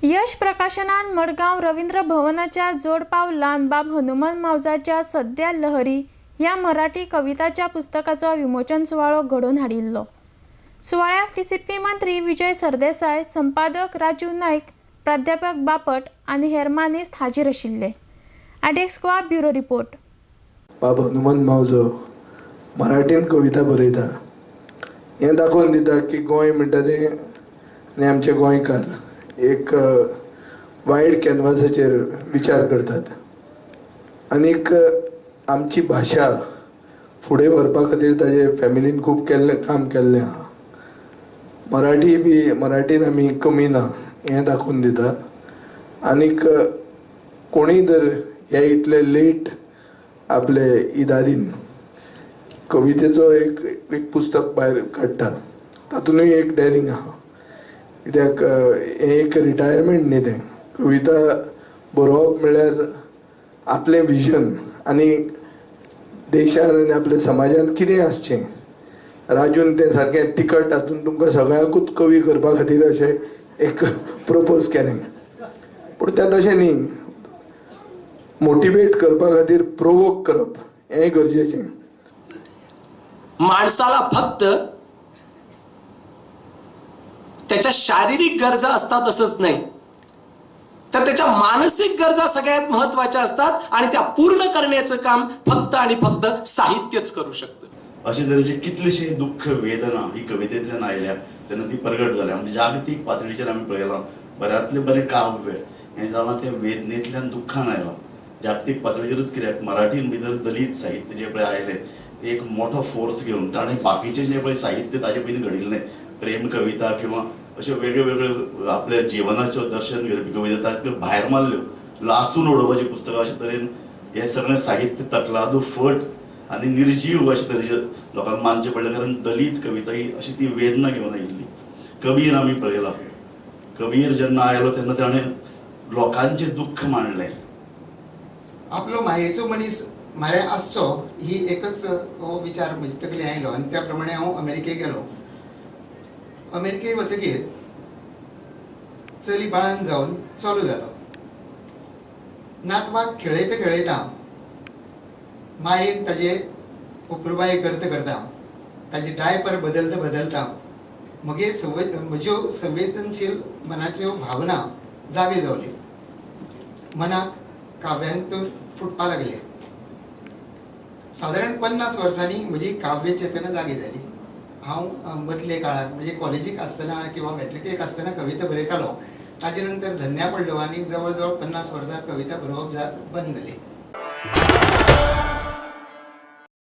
यश प्रकाशनान मडगांव रवींद्र भवनाच्या जोडपावलान बाब हनुमान मावजाच्या सद्या लहरी ह्या मराठी कविताच्या पुस्तकाचो विमोचन सुवाळो घडोवन हाडिल्लो. सुवाळ्याक टीसीपी मंत्री विजय सरदेसाय, संपादक राजू नायक, प्राध्यापक बापट आनी हेर मानेस्त हाजीर आशिल्ले. आडेक्स गोवा ब्युरो रिपोर्ट. बाब हनुमान मावजो मराठीन कविता बरयता हें दाखोवन दिता की गोंय म्हणटा तें आनी आमचे गोंयकार एक वायड कॅनवासाचेर विचार करतात आनीक आमची भाशा फुडें व्हरपा खातीर ताजे फॅमिलीन खूब केल्लें काम केल्लें आहा. मराठी बी मराठीन आमी कमी ना हें दाखोवन दिता. आनीक कोणीय जर हे इतले लेट आपले इदादीन कवितेचो एक एक पुस्तक भायर काडटा तातूंतय एक डॅरिंग आहा, कित्याक हें एक रिटायरमेंट न्ही, तें कविता बरोवप म्हळ्यार आपलें विजन आनी देशान आनी आपल्या समाजान कितें आसचें. राजून तें सारकें तिकट हातून तुमकां सगळ्यांकूच कवी करपा खातीर अशें एक प्रपोज केलें, पूण तें तशें न्ही, मोटिवेट करपा खातीर प्रोवोक करप हें गरजेचें. माणसाला फक्त त्याच्या शारीरिक गरजा असतात असंच नाही, तर त्याच्या मानसिक गरजा सगळ्यात महत्त्वाच्या असतात आणि त्या पूर्ण करण्याचं काम फक्त आणि फक्त साहित्यच करू शकतं. अशे तरेची कितलीशी दुःख वेदना ही कवितेंतल्यान आयल्या तेन्ना ती प्रगट जाल्या. म्हणजे जागतीक पातळीचेर आमी पळयलां बऱ्यांतलें बरें काव्य हें जालां तें वेदनेंतल्यान दुख्खान आयलां. जागतीक पातळीचेरूच कित्याक मराठीन भितर दलीत साहित्य जें पळय आयलें तें एक मोठो फोर्स घेवन ताणें बाकीचें जें पळय साहित्य ताजे पयलीं घडिल्लें प्रेम कविता किंवा अश्यो वेगळ्यो वेगळ्यो आपल्या जिवनाच्यो दर्शन घेवपी कविता तातूंत भायर मारल्यो, लासून उडोवपाचीं पुस्तकां. अशे तरेन हें सगळें साहित्य तकलादू फट आनी निर्जीव अशे तरेचें लोकांक मानचें पडलें, कारण दलीत कविता ही अशी ती वेदना घेवन आयिल्ली. कबीर आमी पळयला, कबीर जेन्ना आयलो तेन्ना ताणें लोकांचें दुख्ख मांडलें. आपलो मायेचो मनीस म्हारे आसचो ही एकच हो विचार म्हजे तकले आयलो आनी त्या प्रमाणे हांव अमेरिकेक गेलो. अमेरिकेक वतकीर चली बाळान जावन चलो जालो. नातवाक खेळयता खेळयता मायेन ताजे अपुरबाय करता करता ताजे डायपर बदलता बदलता मगे म्हज्यो संवेदनशील मनाच्यो भावना जागे जावल्यो. मनाक काव्यांतर फुटपा लागले. सादारण 50 वर्सांनी म्हजी काव्य चेतना जागी जाली. हांव मदले काळार म्हणजे कॉलेजीक आसतना किंवा मॅट्रिकेक आसतना कविता बरयतालो. ताजे नंतर धन्या पडलो आनी जवळ जवळ 50 वर्सां कविता बरोवप बंद जाली.